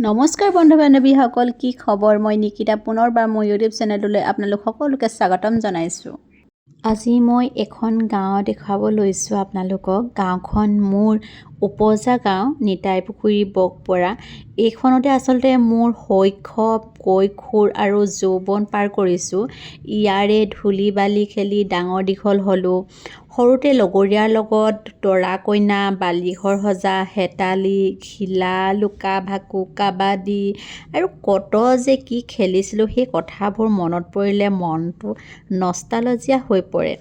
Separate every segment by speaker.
Speaker 1: নমস্কাৰ বন্ধু বান্ধৱীসকল, কি খবৰ? মই নিকিতা, পুনৰবাৰ মোৰ ইউটিউব চেনেলটোলৈ আপোনালোক সকলোকে স্বাগতম জনাইছোঁ। আজি মই এখন গাঁও দেখুৱাব লৈছোঁ আপোনালোকক। গাঁওখন মোৰ উপজা গাঁও, নিতাইপুখুৰী, বকপৰা। এইখনতে আচলতে মোৰ শৈশৱ, কৈশোৰ আৰু যৌৱন পাৰ কৰিছোঁ। ইয়াৰে ধূলি বালি খেলি ডাঙৰ দীঘল হ'লোঁ। সৰুতে লগৰীয়াৰ লগত দৰা কইনা, বালিঘৰ সজা, হেতালি, ঘিলা, লুকা ভাকু, কাবাডী আৰু কত যে কি খেলিছিলোঁ, সেই কথাবোৰ মনত পৰিলে মনটো নষ্টালজিয়া হৈ পৰে।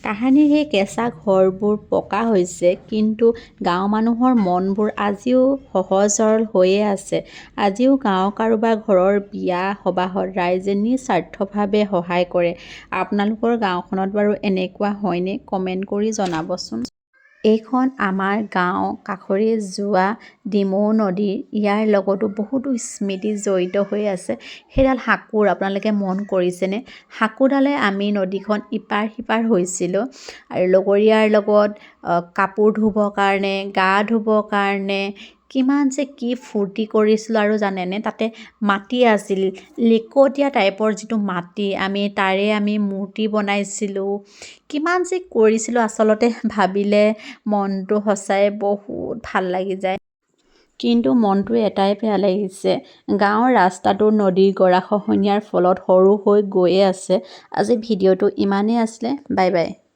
Speaker 1: তাহানিৰ সেই কেঁচা ঘৰবোৰ পকা হৈছে, কিন্তু গাঁৱৰ মানুহৰ মনবোৰ আজিও সহজ সৰল হৈয়ে আছে। আজিও গাঁৱৰ কাৰোবাৰ ঘৰৰ বিয়া সবাহত ৰাইজে নিস্বাৰ্থভাৱে সহায় কৰে। আপোনালোকৰ গাঁওখনত বাৰু এনেকুৱা হয়নে? কমেণ্ট কৰি জনাবচোন। এইখন আমাৰ গাঁও কাষৰে যোৱা ডিমৌ নদী। ইয়াৰ লগতো বহুতো স্মৃতি জড়িত হৈ আছে। সেইডাল সাঁকোৰ আপোনালোকে মন কৰিছেনে? সাঁকোডালে আমি নদীখন ইপাৰ সিপাৰ হৈছিলোঁ আৰু লগৰীয়াৰ লগত কাপোৰ ধুবৰ কাৰণে, গা ধুবৰ কাৰণে কিমান যে কি ফূৰ্তি কৰিছিলোঁ। আৰু জানেনে, তাতে মাটি আছিল, লিকটীয়া টাইপৰ যিটো মাটি, আমি তাৰে আমি মূৰ্তি বনাইছিলোঁ। কিমান যে কৰিছিলোঁ, আচলতে ভাবিলে মনটো সঁচাই বহুত ভাল লাগি যায়। কিন্তু মনটো এটাই বেয়া লাগিছে, গাঁৱৰ ৰাস্তাটো নদীৰ গৰাখহনীয়াৰ ফলত সৰু হৈ গৈয়ে আছে। আজি ভিডিঅ'টো ইমানেই আছিলে। Bye bye.